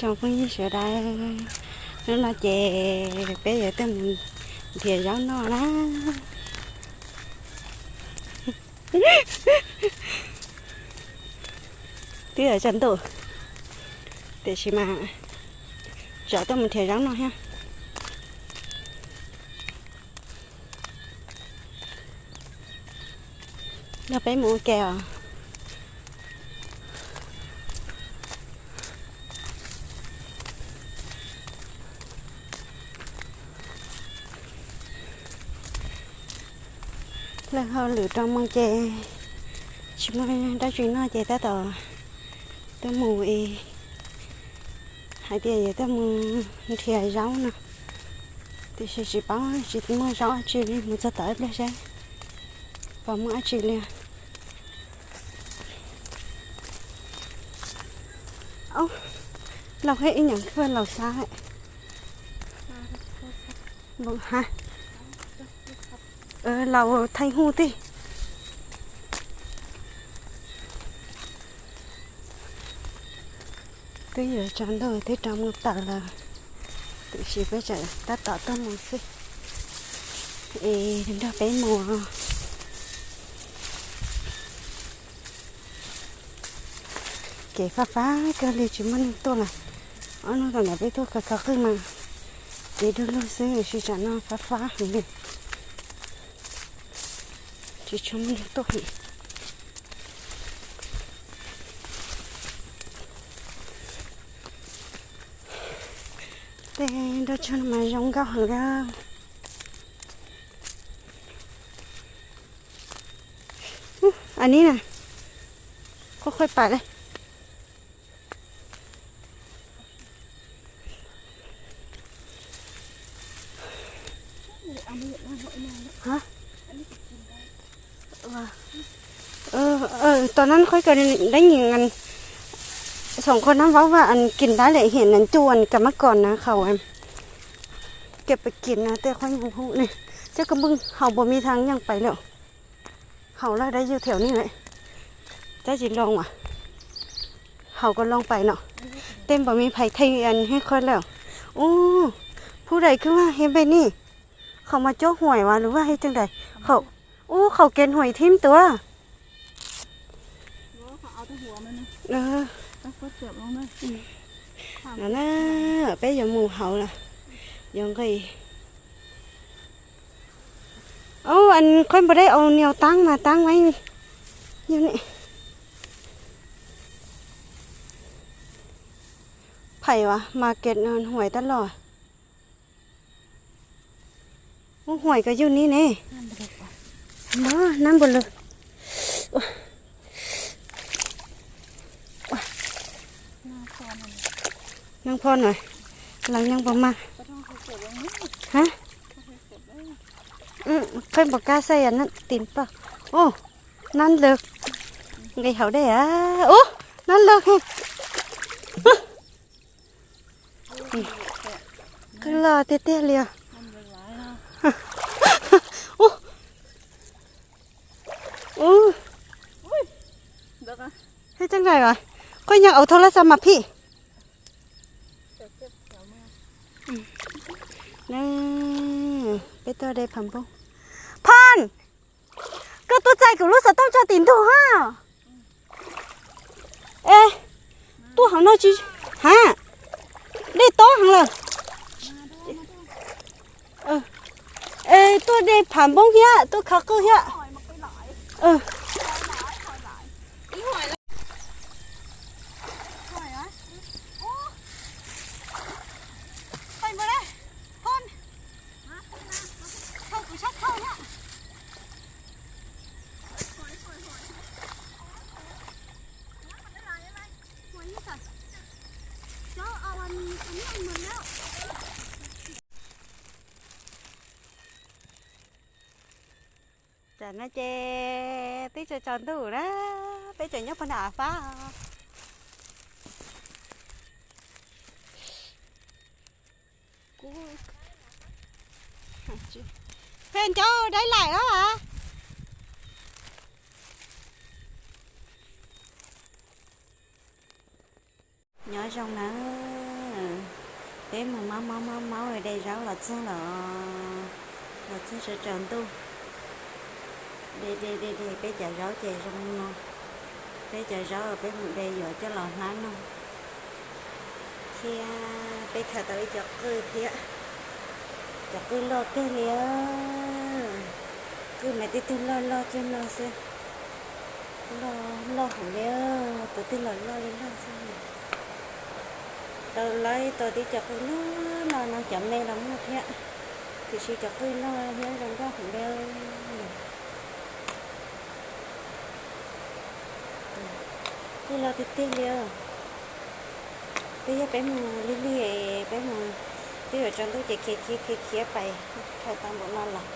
Tsoom phooj ywg sawv daws, hnub no ces peb yuav tuaj mus nrhiav zaub noj na. Twb yuav tsaus ntuj, tiam sis mas tsam tuaj mus nrhiav zaub noj thiab. Yog peb mus ua ke os. Lawv hauj lwm rau moo ces tsis muaj dab tsi noj ces tab tom tuaj mus es hais tias yuav tuaj mus nrhiav zaub no, tiam sis tsis paub tsis muaj zaub dab tsi li, mus txog tom ib pliag seb puas muaj dab tsi li. Au, laus thiab ib nyuag khuaj laus xab. Laus Thaij Huj tij. Twb yuav tsaus ntuj twb rov mus tawm lawm, tiam sis peb tseem tab tom tuaj mus xwb. Es nrog peb mus. Kev fab fab kawg li tsis muaj neeg tuaj lawm. Ob hnub tom ntawd peb tuaj kawg kawg qwj mas kev du lug xwb, tiam sis tsam no fab fab heev li, tsis tshua muaj neeg tuaj heev. Tej nroj tsuag no mas zoo nkauj heev li. Anib na, qhuav qhuav pais li. Tom nab qhuaib kawg dab nyim, xoom qhuav nab vaub vaj kis ntab lem hiam nas cuj kas mab kos na khaus, kawg pais kis na tej qhuaib mus hu ne. Coj koj npwj haus npaum me thas nyeej pais lawm. Haus lawm dab yug thiam ne lawm. Tab sis loo as, haus kom loo pais no. Tej npaum me phais theej an hib qhuaib lawm. Ub, phub dais kwj vaj hiab npe ni. Qhov mas cuab huam as lub vaj hib teej dais. Ub, qhaus kev huam thib tuaj. No na, peb yuav mus hauv lawm, yuav nqis. Ub, an qhuaib npua deb au niau taab mas taab mas yog ne. Phais as mas kev huam tab los. Ub, huam kawg yug ni ne. Nab npua lwg. Nab pho no, lees nyeej puas mag. Ha, qhib npaum kab xaij tim paj. Ub, nab lwg. Nqis hauv dej a. Ub, nab lwg. Kawg loj tiag tiag li os. Ub, ub, hib tseeb nqaij as, koj nyeej au thau laj xa mas phij. Peb tuaj de pham npoob. Phon, koj tuaj txais kuv lub xov tooj tso tim ntug ha. Es, tuaj hauv no tsis, ha, dej tob heev lawm. Es tuaj de pham npoob thiab tuaj khav qwj thiab. Tam no ces twb tsaus tsaus ntuj na, peb tseem nyob puag nram fab. Peb ncaub dai laim os. Nyob zoo na. Peb mus maub maub maub maub de zaub los txog los, los txog tsaus tsaus ntuj. De de de de peb cov zaub ces zoo no. Peb cov zaub peb mus de yuav coj los hlab no. Thiab peb khaws tau ib co qwj thiab. Cov qwj loj kawg li, qwj mas tib tug loj loj cuag no xwb. Loj loj heev li, tus twg los loj li loj xwb. Tau laib tau tib co qwj loj loj no, cov me los muaj thiab, tiam sis cov qwj loj thiab zoo nkauj heev li. Qwj loj tiag tiag li. Twb yog peb mus lig lig, peb mus twb yuav tsaus ntuj ces khiav khiav khiav khiav pais, khaws tau npaum no los.